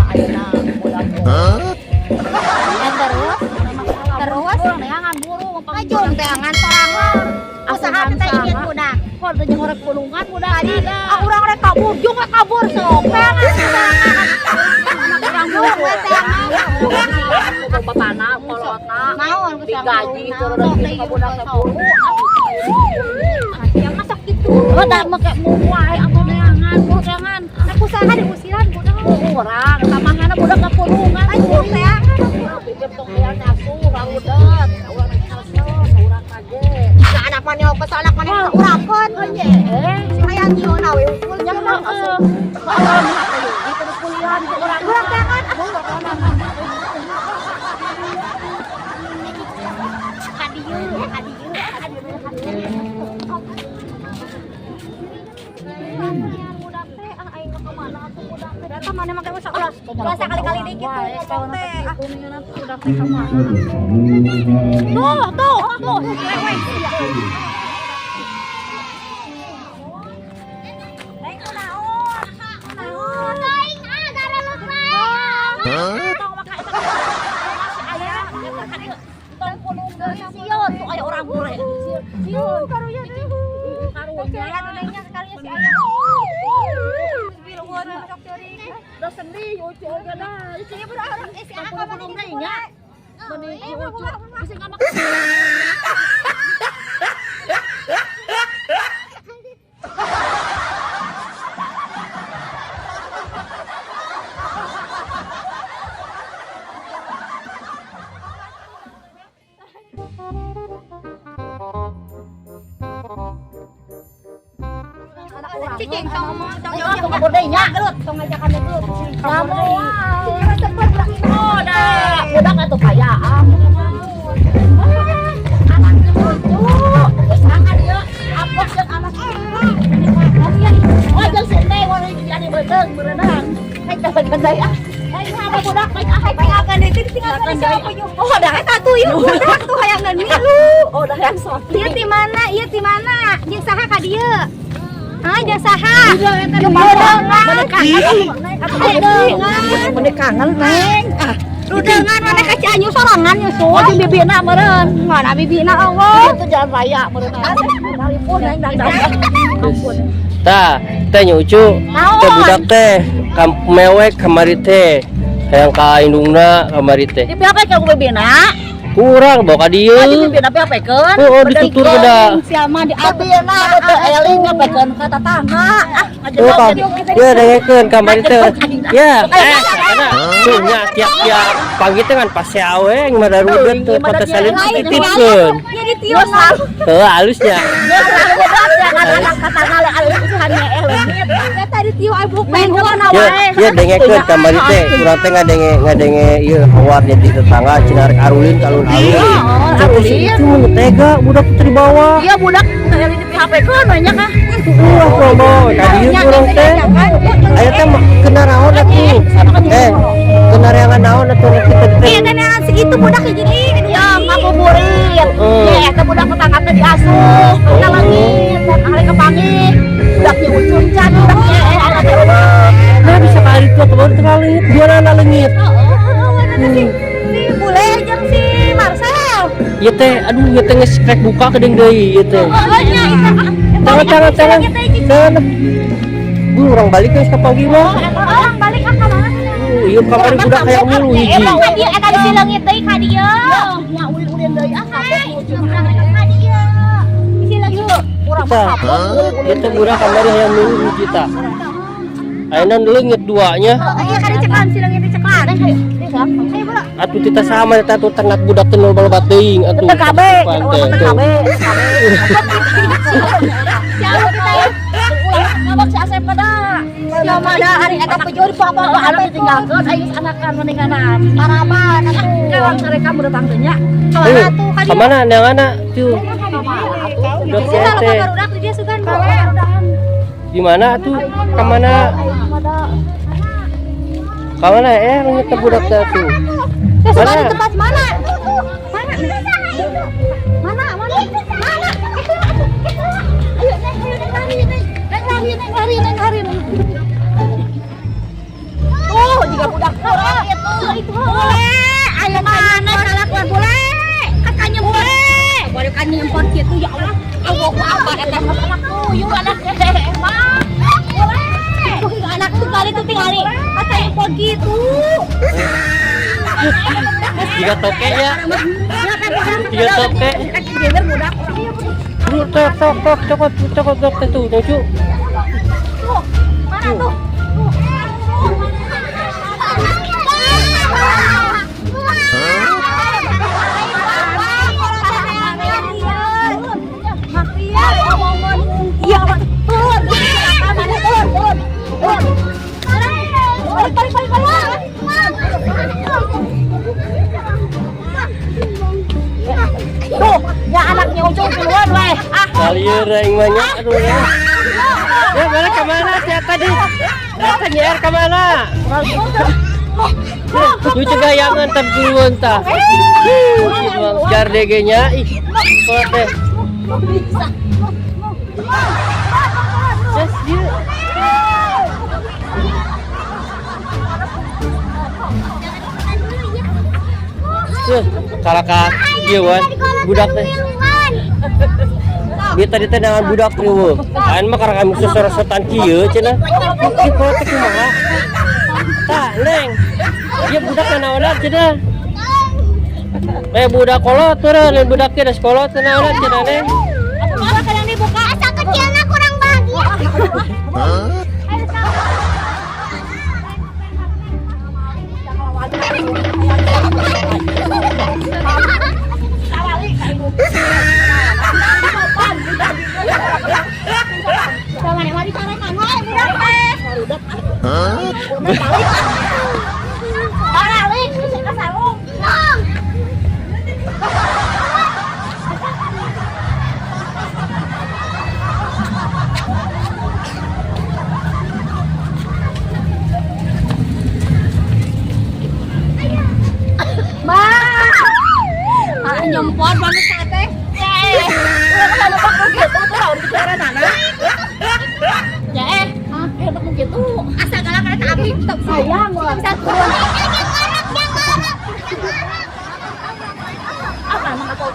Ayeuna budak. Ya, terus terus Neangan buru. Ngajung teangan sorangan. Usaha kita ingin budak. Kok teh horek pulungan budak. Tadi ah, urang rek kabur, jung rek kabur sok. Teangan sorangan. Anak urang Jung we teangan. Bapana kolotna. Naon geus Digaji turun ka budak teh buru. Yang masak gitu. Oh, da make wae atuh neangan, buru neangan. Aku usaha diusiran budak. Urang tamahana budak ka pulungan. Anjung teangan. Pikir tong hayang nyasuh rarudet. Urang rek kesel, urang kage. Nah, anak mana kesel, anak mana bisa urakeun. Eh, Si hayang nyieun we unggul nya nya mah mah. heeh. Itu kuliah ku urang. Urang teangan. Ka dieu, ka dieu, ka dieu, ka dieu. Budak teh ah aing ka mana atuh budak teh. Eta mana make usaha ulah. Ulah sakali-kali deui kitu ngomong teh. Ah, Budak teh ka mana? Tuh, tuh, tuh, lewe sia. Aing kunaon? Kunaon? Aing ah darelut wae. Tong maka eta masih aya eta ka dieu. Tong pulung deui sieun tuh aya orang bule. Sieun Karunya teh. Karunya. Ya nya sekalinya si aya. Biluan sok ceurik. Da sedih ucu oge da. Ieu budak orang eh si Tong Aka pulung deui nya. Meni ucu bisa ngamak. Cicing tong tong Ayo tong kabur deui nya. Gelut, tong ngajakan gelut. Kamu Sih sempet budak ini. Oh, dah. Budak atuh kaya. Anak lucu. Geus angkat ieu. Apok jeung anak. Oh, jeung si Neng warna jadi beuteung berenang. Hai teh gandai ah. Hai apa budak baik ah. Hai tinggalkan deui, tinggalkan siapa yuk. Oh, dah. Eta tuh yuk budak tuh hayang milu. Oh, dah yang sakit. Ieu ti mana? Ieu ti mana? Jeung saha ka dieu? Hah, jeung saha? Jeung Rudengan. Kangen. Meni kangen, Neng. Ah, Rudengan mana ka Cianjur sorangan nyusul. oh, jeung bibina meureun. Mana bibina Allah. Itu jalan raya meureun. Ampun, Neng, dang. Ampun. Tah, teh nyucu. Teh budak teh kam mewek kamari teh. Hayang ka indungna kamari teh. Di PHP ka bibina? Kurang bawa ka dieu. Ah, di bibina PHP keun. Oh, ditutur beda. Siapa di Bibina teh eling ngapekeun ka tatangga. Ah, Oh, ka. Ya dengekeun kamari teh. Ya, eh, karena tuh nya tiap-tiap pagi teh kan pasti awe madarudet teh kota salin titipkeun. Ya di tiung lah. Heuh, halusnya. Ya tadi tiung ai buk pengen Ya, ya dengekeun kamari teh urang teh ngadenge ngadenge ieu hawar jadi tetangga cenah rek arulin ka alun-alun. Arulin. Cuma tega budak teh dibawa. Iya budak teh eling di PHP keun banyak ah. Ulah promo ka dieu urang teh. Aya teh kena naon atuh. Eh, kena reangan naon atuh rek kita teh. Iya dan segitu budak jadi Ya ngabuburit. Heeh. Ya eta budak tetangga teh diasuh, kana leungit, ahli kepanggih. Budaknya ucun can, budaknya eh anak teh. Nah bisa kali itu atuh baru teu leungit, biar leungit. Si si bule jeung si Marcel. Ieu teh aduh ieu teh geus rek buka kedeung deui ieu teh. Oh nya itu. Tangan tangan tangan. Tangan. Bu urang balik geus ka pagi mah. Orang balik ah ka mana? Ieu kamari budak hayang milu hiji. Ka dieu eta di leungit deui ka dieu. Nya ulin-ulin deui ah kapok ucun. Ka dieu. Isi leungit. Urang Tah. mah kapok Ieu teh budak kamari hayang milu hiji tah. Ayeuna leungit duanya. Oh iya ka diceklan si leungit diceklan. Ayo budak. Atuh tita sama eta atuh tengat budak teh nu loba teuing atuh. Teu kabe, Kasupan urang teh, teu tuh. kabe. Siapa kita ya? Ulah ngabak si Asep kada. Siapa ada hari eta pejo di Apa apa anak ditinggalkeun aing geus anakan mendinganan. Paraban atuh. Kawan mereka udah tang teh nya. Kamana tuh ka Ka dieu? mana neanganna tuh? Budak Si salah teh. barudak di dia sugan. Di mana atuh? Ka mana? Ka mana eh leungit teh budak teh atuh. Ya sugan Mana? di tempat mana? Mana? Mana? Mana? Mana? Ayo neng, ayo neng lari neng. Neng lari, neng lari, neng lari. Oh, jika budak Nyempot kitu ya Allah. Allah apa eta mah anak tuyul anak emang. Tuh anak tuh kali tuh tinggali. Asa nyempot gitu. Tiga toke ya. Tiga toke. Geber budak. Lu tok tok tok cokot cokot tok tuh lucu. Tuh, mana tuh? Iya, turun. Mana turun, turun. Turun. Balik, balik, balik, balik. Tuh, ya anaknya ujung keluar weh. Ah, Kalian aing mah nya aduh ya. Ya mana kemana sih tadi? Eta nyiar kemana? Lucu gayangan tah duluan tah. Jar DG nya ih. Kolot teh. Ses dia. Tuh, kalaka ieu wan budak teh. Dia tadi teh dengan budak tuh. Lain mah karena kami sosorosotan kieu cenah. Ih, kolot teh kumaha? Tah, Neng. Ieu budak nanaonan cenah. Eh budak kolot tuh lain budak teh da kolot nanaonan cenah Neng. Apa kadang dibuka? Asa kecilnya kurang bahagia. Sama nih, mari carekan wae budak teh. Balik ke sarung. Ma. Ah, nyempot banget teh. Ulah kan lupa ku kitu tuh lawan bicara nana. Ya lupa ku kitu. Asa galak karena api tetap Sayang ulah. bisa turun. Apa emang aku